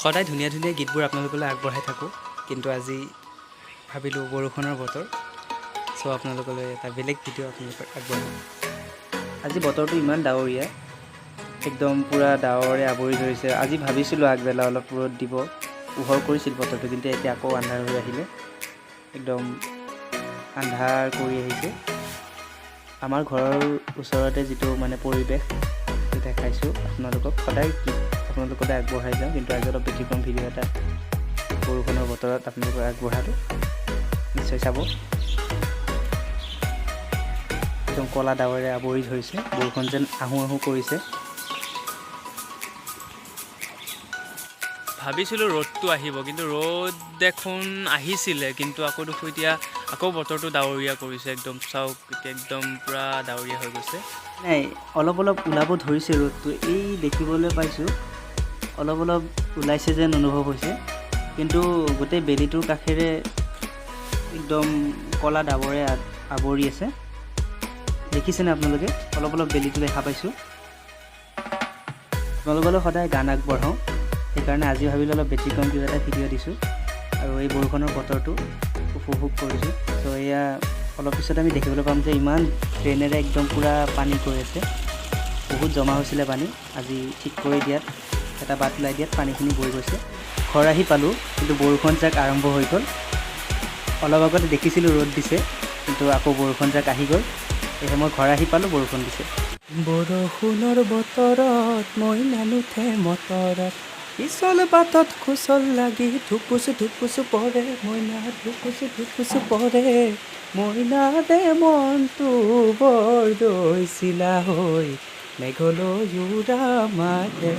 সদায় ধুনীয়া ধুনীয়া গীতবোৰ আপোনালোকলৈ আগবঢ়াই থাকোঁ, কিন্তু আজি ভাবিলোঁ বৰষুণৰ বতৰ, চ' আপোনালোকলৈ এটা বেলেগ ভিডিঅ' আপোনালোকক আগবঢ়াম। আজি বতৰটো ইমান ডাৱৰীয়া, একদম পূৰা ডাৱৰে আৱৰি ধৰিছে। আজি ভাবিছিলোঁ আগবেলা অলপ ৰ'দ দিব, পোহৰ কৰিছিল বতৰটো, কিন্তু এতিয়া আকৌ আন্ধাৰ হৈ আহিলে, একদম আন্ধাৰ কৰি আহিছে। আমাৰ ঘৰৰ ওচৰতে যিটো মানে পৰিৱেশ, সেইটো দেখাইছোঁ আপোনালোকক। সদায় গীত আপোনালোকলৈ আগবঢ়াই যাওঁ, কিন্তু আজি অলপ ব্যতিক্ৰম ভিডিঅ' এটা বৰষুণৰ বতৰত আপোনালোকক আগবঢ়ালোঁ। নিশ্চয় চাব। একদম ক'লা ডাৱৰে আৱৰি ধৰিছে, বৰষুণ যেন আহোঁ আহোঁ কৰিছে। ভাবিছিলোঁ ৰ'দটো আহিব, কিন্তু ৰ'দ দেখোন আহিছিলে, কিন্তু আকৌ দেখোঁ এতিয়া আকৌ বতৰটো ডাৱৰীয়া কৰিছে একদম। চাওক, এতিয়া একদম পূৰা ডাৱৰীয়া হৈ গৈছে। নাই, অলপ অলপ ওলাব ধৰিছে ৰ'দটো। এই দেখিবলৈ পাইছোঁ, অলপ অলপ ওলাইছে যেন অনুভৱ হৈছে, কিন্তু গোটেই বেলিটোৰ কাষেৰে একদম ক'লা ডাৱৰে আৱৰি আছে। দেখিছেনে আপোনালোকে? অলপ অলপ বেলিটো দেখা পাইছোঁ। আপোনালোকলৈ সদায় গান আগবঢ়াওঁ, সেইকাৰণে আজি ভাবিলোঁ অলপ ব্যতিক্ৰম কিবা এটা ভিডিঅ' দিছোঁ আৰু এই বৰষুণৰ বতৰটো উপভোগ কৰিছোঁ। চ' এয়া অলপ পিছত আমি দেখিবলৈ পাম যে ইমান ড্ৰেইনেৰে একদম পূৰা পানী গৈ আছে। বহুত জমা হৈছিলে পানী, আজি ঠিক কৰি দিয়াত, এটা বাট ওলাই দিয়াত পানীখিনি বৈ গৈছে। ঘৰ আহি পালোঁ, কিন্তু বৰষুণ জাক আৰম্ভ হৈ গ'ল। অলপ আগতে দেখিছিলোঁ ৰ'দ দিছে, কিন্তু আকৌ বৰষুণ জাক আহি গ'ল। সেয়েহে মই ঘৰ আহি পালোঁ, বৰষুণ দিছে। বৰষুণৰ বতৰত মইনা নুঠে মটৰত, পিছল বাটত খোচল লাগি ধুপুচ ধুপুচ পৰে, মইনা ধুপুচ ধুপুচ পৰে। মইনা দে মনটো বৰ দৈছিলা হৈ মেঘলৈ উৰা মাৰে।